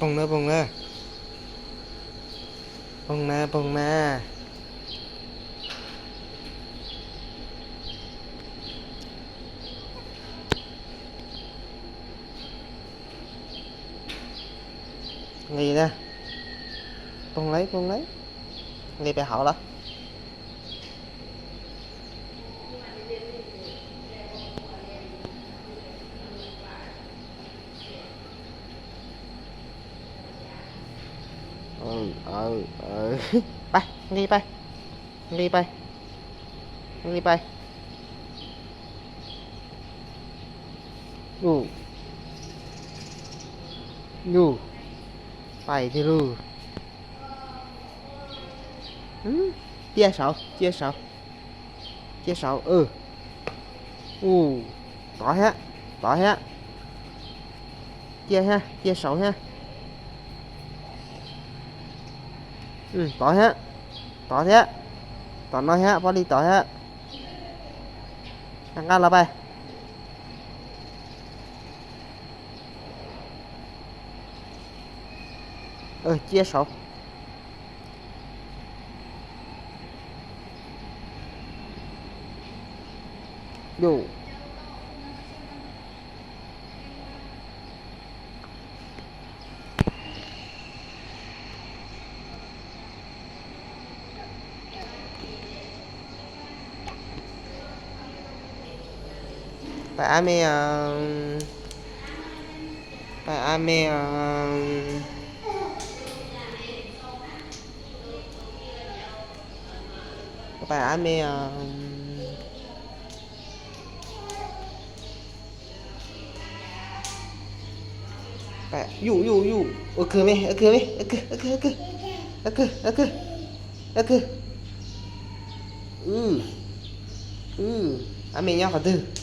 Poog na, poog na. Poog na, poog na. Nqis na. Poog lauj, poog lauj. Nqis pem hauv lawm. Pais, nqis pais. Nqis pais. Nqis pais. Ub, ub, pais tiag lauj. Ciaj saud, ciaj saud. Ciaj saud, ub. Tod thiab, tod thiab. Ciaj thiab, ciaj saud thiab. Tod thiab, tod thiab. Tom no thiab, pob li tod thiab. Nqa nqa los pais. Ciaj saud. Yus. Pais ab me, pais ab me, pais ab me. Yus, yus, yus, ua kawg me, ua kawg me, ua kawg, ua kawg, ua kawg, ua kawg, ua kawg. Ab me nyob qhov twg?